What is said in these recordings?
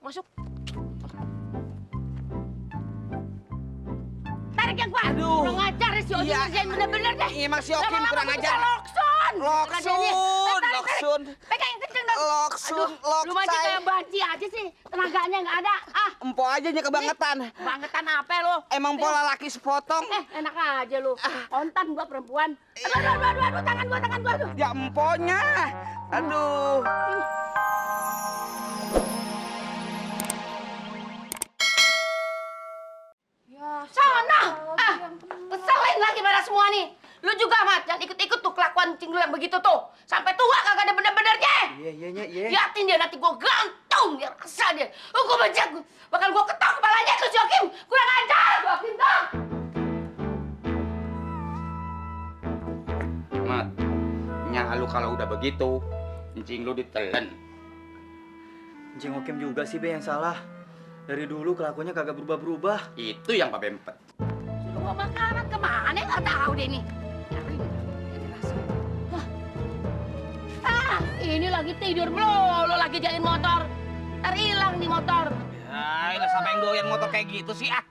masuk. Tarik yang kuat. Aduh. Kurang ajar si Okim kerjain bener-bener deh. Iya, Mak si Okim Lama-lama kurang gua ajar. bisa Lokson. Loksun. Pegang yang kenceng dong. Loksun. Aduh, lu aja kayak banci aja sih. Tenaganya nggak ada. Ah, Empo aja nya kebangetan. bangetan apa lo? Emang pola laki sepotong. Enak aja lu. Kontan gua perempuan. Aduh, tangan gua. Aduh. Ya emponya. Aduh. Sana! Keselin lagi pada semua nih. Lu juga, Mat, jangan ikut-ikut tuh kelakuan cing lu yang begitu tuh. Sampai tua kagak ada bener-benernya. Iya. Liatin dia, nanti gua gantung dia rasa dia. Gua bejek, bakal gua ketok kepalanya tuh si Okim. Kurang ajar, Okim tuh. Mat, nya lu kalau udah begitu, encing lu ditelen. Encing Okim juga sih, Be, yang salah. Dari dulu kelakuannya kagak berubah-berubah. Itu yang Pak Bempet. Lu mau makanan kemana? Nggak tahu deh nih. Ini rasa. Ini lagi tidur belum? Lu lagi jalan motor. Ntar hilang nih motor. Ya, siapa yang doyan motor kayak gitu sih, ah?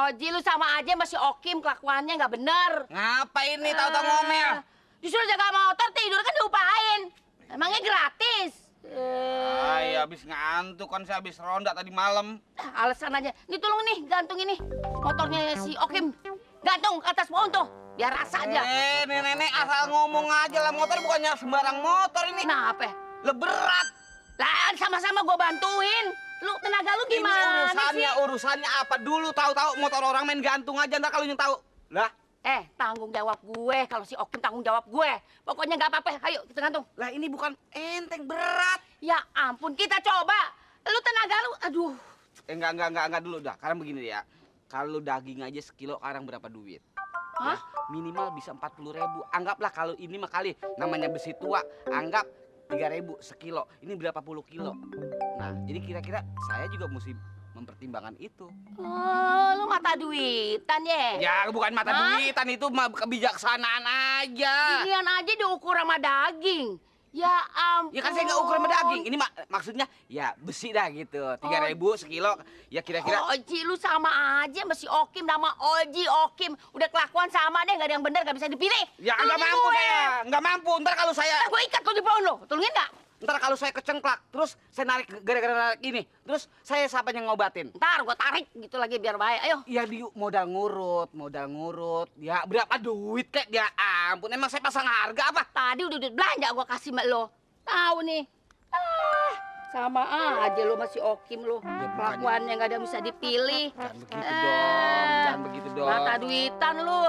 Oji, lu sama aja masih Okim kelakuannya nggak bener. Ngapain nih tahu-tahu ngomel? Justru jaga motor tidur kan diupahin. Emangnya gratis? Ay, habis ngantuk kan saya habis ronda tadi malam. Alasan aja. Nih tolong nih, gantung ini. Motornya si Okim. Gantung ke atas pohon tuh. Biar rasa aja. Nenek asal ngomong aja lah, motor bukannya sembarang motor ini. Nah, apa? Berat. Lah, sama-sama gua bantuin. Lu tenaga lu gimana sih? Urusannya apa dulu? Tahu-tahu motor orang main gantung aja, ntar kalau yang tahu. Lah, Tanggung jawab gue. Kalau si Okim tanggung jawab gue. Pokoknya nggak apa-apa. Ayo, kita gantung. lah ini bukan enteng, berat. Ya ampun, kita coba. Lu tenaga lu, aduh. Enggak dulu dah. Sekarang begini ya. Kalau daging aja sekilo sekarang berapa duit? Hah? Ya, minimal bisa 40.000. Anggaplah kalau ini mah kali namanya besi tua, anggap 3.000 sekilo. Ini berapa puluh kilo. Nah, jadi kira-kira saya juga mesti mempertimbangkan itu. Oh, lu mata duitan ya? Ya, bukan mata Hah? duitan, itu mah kebijaksanaan aja. Ginian aja diukur sama daging. Ya ampun. Ya kan saya nggak ukur sama daging. Ini maksudnya ya besi dah gitu. 3.000 sekilo. Ya kira-kira. Oji, lu sama aja sama si Okim. Nama Oji, Okim. Udah kelakuan sama deh. Nggak ada yang bener, nggak bisa dipilih. Ya Lu nggak nih mampu gue. saya. Nggak mampu. Ntar kalau saya. Ntar gue ikat lu di pohon lo. Tolongin nggak? Ntar kalau saya kecengklak. Terus saya narik gara-gara narik ini. Terus saya siapa yang ngobatin? Ntar gue tarik gitu lagi biar baik. Ayo. Ya di modal ngurut. Ya berapa duit kek? Ya ampun. Emang saya pasang harga apa? Tadi udah belanja gue kasih sama lo. Tahu nih. Sama aja lo masih Okim lo. Kelakuannya nggak ada yang bisa dipilih. Jangan begitu dong. Jangan begitu dong. Mata duitan lo.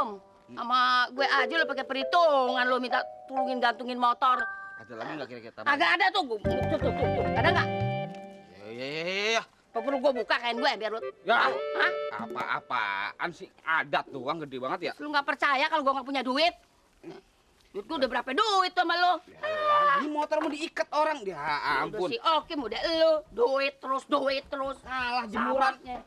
Sama gue aja lo pakai perhitungan lo minta tulungin gantungin motor. Ada lagi nggak kira-kira? Agak ada tuh. Tuh. Ada nggak? Ya. Apa perlu gue buka kain gue biar lo Ya. tahu? Hah? Apa-apaan sih? Adat tuh, kan gede banget ya. Lu nggak percaya kalau gue nggak punya duit? Duit gue udah berapa duit sama lo? Ini motor mau diikat orang. Ya ampun. Udah si Okim udah lo. Duit terus. Salah jemuran. Sabarnya.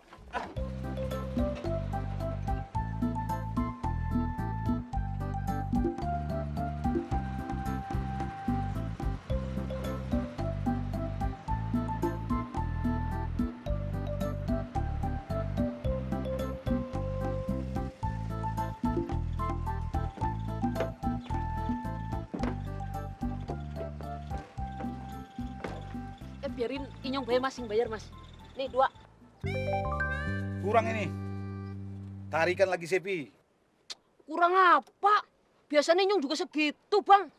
Biarin Inyong bayar mas, yang bayar mas. Nih 2. Kurang ini. Tarikan lagi Sepi. Kurang apa? Biasanya Inyong juga segitu bang.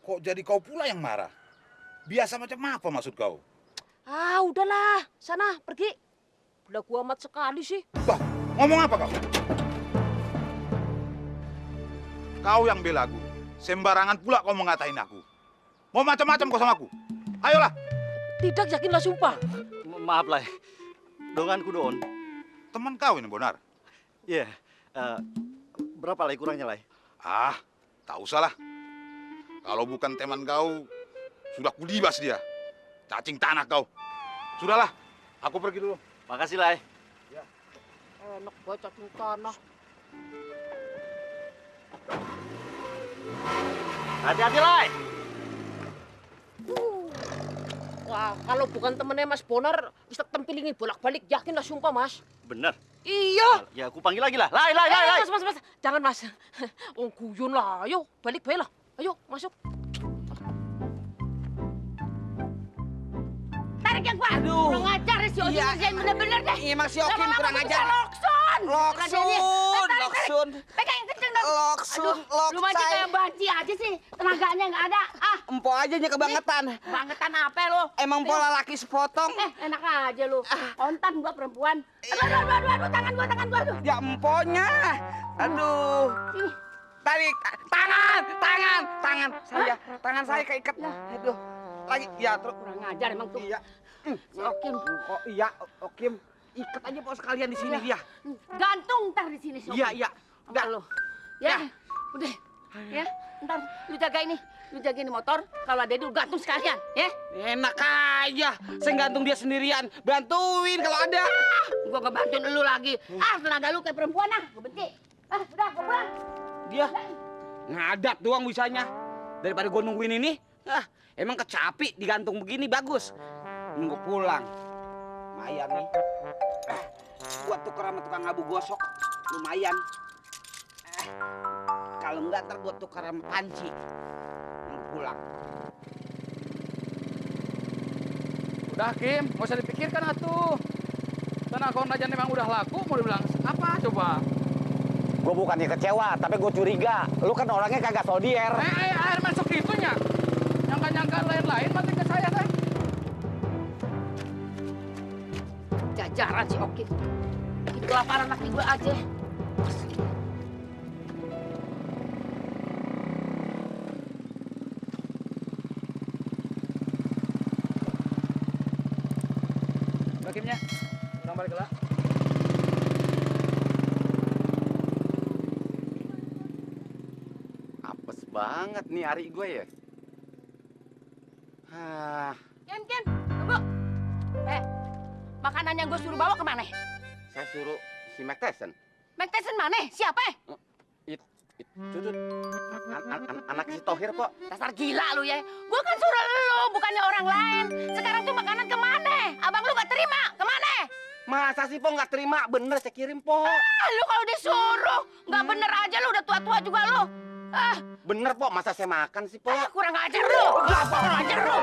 Kok jadi kau pula yang marah? Biasa macam apa maksud kau? Ah udahlah, sana pergi. Belagu amat sekali sih. Bah, ngomong apa kau? Kau yang belagu. Sembarangan pula kau mengatain aku. Mau macam-macam kau sama aku? Ayolah. Tidak, yakinlah sumpah. Maaf lah, donganku don. Teman kau ini Bonar. Iya, berapa lah kurangnya lah? Ah, tak usah lah. Kalau bukan teman kau, sudah kulibas dia. Cacing tanah kau. Sudahlah, aku pergi dulu. Makasih lah. Enak banget cacing tanah. Hati-hati lah. Wah, kalau bukan temennya Mas Bonar, bisa tempilingi bolak-balik. Yakin lah, sumpah, Mas. Bener. Iya. Ya aku panggil lagi lah. Lai. Mas. Jangan, Mas. Oh, guyon lah. Ayo, balik bae lah. Ayo, masuk. Tarik yang kuat. Aduh. Kurang ajar si Oji Iya. ngerjain bener-bener deh. Iya, Mas Yokim Lama-lama kurang gua ajar. bisa Lokson. Loksun. Pegang yang kenceng dong. Loksun. Lu maju kayak banci aja sih. Tenaganya nggak ada. Ah, Empok aja nya kebangetan. bangetan apa lu? Emang pola laki sepotong. Enak aja lu. Kontan gua perempuan. Aduh, tangan gua. Aduh. Ya empoknya. Aduh. Sini. Tarik. Tangan saya keikat. Aduh. Lagi. Ya, terus. Kurang ajar emang tuh. Iya. Si Okim. Oh iya, Okim. Ikat aja pok sekalian di sini dia. Gantung ntar di sini si Okim. Iya. Udah lu. Ya. Udah. Ya. Ntar lu jaga ini. Lu jaga ini motor. Kalau ada lu gantung sekalian. Ya. Enak aja. Saya gantung dia sendirian. Bantuin kalau ada. Gua ngebantuin lu lagi. Tenaga lu kayak perempuan ah. Gua benci. Udah, gua pulang. Dia ngadat doang bisanya. Daripada gua nungguin ini. Emang kecapi digantung begini bagus. Nunggu pulang. Lumayan nih. Buat tuker sama tukang abu gosok. Lumayan. Kalau enggak ntar buat tukar sama panci. Nunggu pulang. Udah Kim, nggak usah dipikirkan atuh. Tanah kon aja memang udah laku, mau dibilang apa coba? Gue bukannya kecewa, tapi gue curiga. Lu kan orangnya kagak sodier. Air masuk itunya. Nyangka-nyangka lain-lain mati ke saya kan? Jajaran si Okim. Bikin kelaparan laki gue aja. Udah Kimnya, pulang balik lah. Apes banget nih hari gue ya. Ken, tunggu. Makanan yang gue suruh bawa kemana? Saya suruh si Mac Tyson. Mac Tyson mana? Siapa? Itu tuh anak si Tohir kok. Dasar gila lu ya. Gue kan suruh lu, bukannya orang lain. Sekarang tuh makanan kemana? Abang lu gak terima, kemana? Masa sih po nggak terima? Bener saya kirim po. Lu kalau disuruh, nggak bener aja lu, udah tua-tua juga lu. Bener po, masa saya makan sih po? Kurang ajar lu. Kurang ajar lu.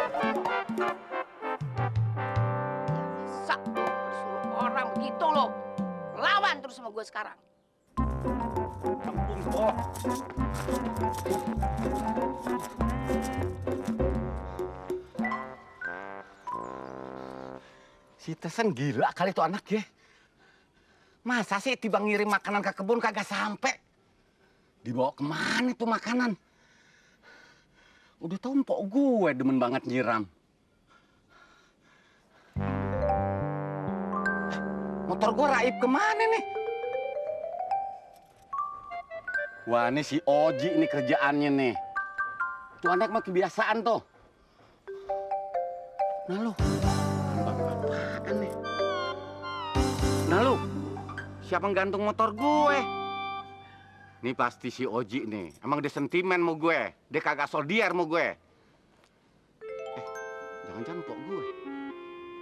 Masa disuruh orang begitu lo. Lawan terus sama gue sekarang. Ampun po. Si Tyson gila kali tuh anak ya. Masa sih tiba ngirim makanan ke kebun kagak sampai? Dibawa kemana tuh makanan? Udah tau mpok gue demen banget nyiram. Motor gue raib kemana nih? Wah ini si Oji nih kerjaannya nih. Tuh anak mah kebiasaan tuh. Nah lu, apaan nih? Nah lu, siapa yang gantung motor gue? Ini pasti si Oji nih. Emang dia sentimen mau gue. Dia kagak soldier mau gue. Jangan-jangan mpok gue.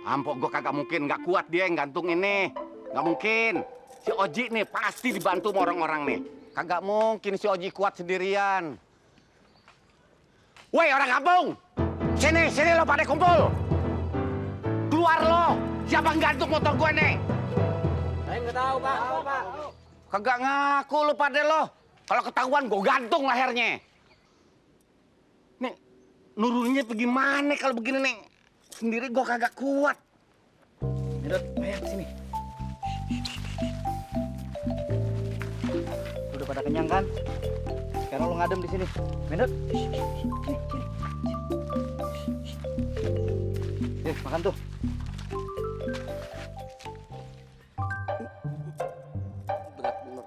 Mpok gue kagak mungkin. Nggak kuat dia yang gantung ini. Nggak mungkin. Si Oji nih pasti dibantu sama orang-orang nih. Kagak mungkin si Oji kuat sendirian. Woi orang kampung. Sini lo pada kumpul. Keluar lo. Siapa yang gantung motor gue nih? Saya nggak tahu Pak. Kagak ngaku lu pada lo. Kalau ketahuan gue gantung lehernya. Nih, nurunnya bagaimana kalau begini nih? Sendiri gue kagak kuat. Medot, ayo sini. Udah pada kenyang kan? Sekarang lo ngadem di sini. Medot. Makan tuh. Berat bener.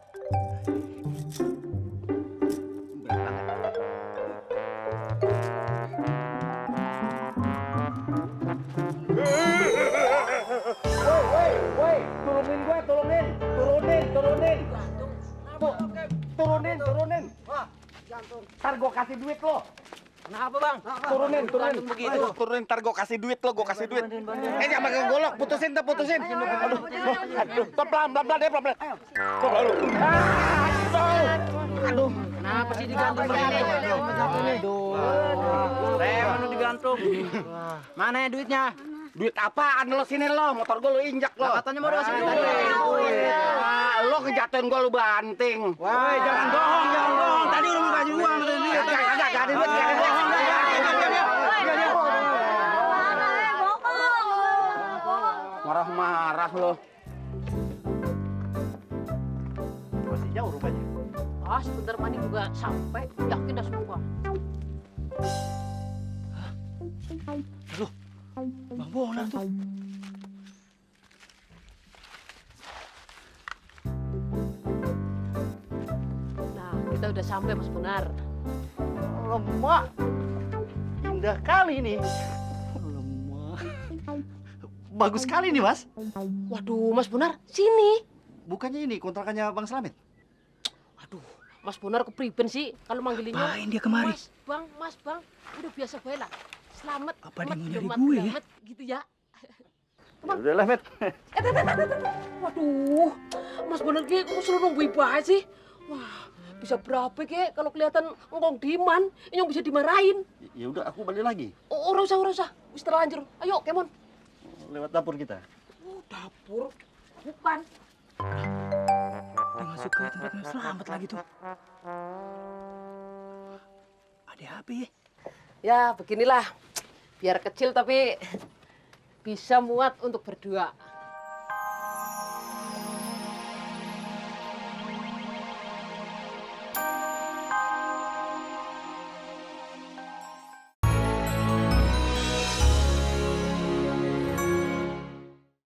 Woi, turunin gue, turunin. Tuh, turunin. Wah, ntar gue kasih duit lo. Kenapa bang? Turunin begitu. Turunin, ntar gue kasih duit lo, gue kasih duit. Jangan pakai golok, putusin. Aduh, pelan deh, pelan. Aduh. Kenapa sih digantung begini? Mana digantung? Mana ya duitnya? Duit apaan lo, sini lo, motor gue lo injak lo. Katanya mau kasih duit. Lo ngejatuhin gue, lo banting. Woi, jangan bohong. Tadi udah mau kasih uang. Jangan duit. Marah-marah lo. Masih jauh rupanya. Ah, sebentar mani juga sampai. Yakin dah semua. Bang Bonar tuh. Nah, kita udah sampai Mas Bonar. Lemak. Indah kali nih. Lemak. Bagus sekali nih, Mas. Waduh, Mas Bonar, sini. Bukannya ini kontrakannya Bang Slamet? Aduh, Mas Bonar kepriben sih kalau manggilinnya. Ngapain dia kemari? Mas Bang, udah biasa bae lah. Selamat. Apa dia mau nyari selamat, gue ya? selamat, gitu ya. Udah lah, Met. Waduh, Mas Bonar ki kok selalu nungguin banget sih. Wah, bisa berapa ki kalau kelihatan ngomong diman yang bisa dimarahin. Ya udah, aku balik lagi. Oh, ora usah. Wis terlanjur. Ayo, Kemon. Lewat dapur kita. Oh, dapur. Bukan. Dia masuk ke tempatnya Slamet lagi tuh. Ada apa ya? Ya, beginilah. Biar kecil tapi bisa muat untuk berdua.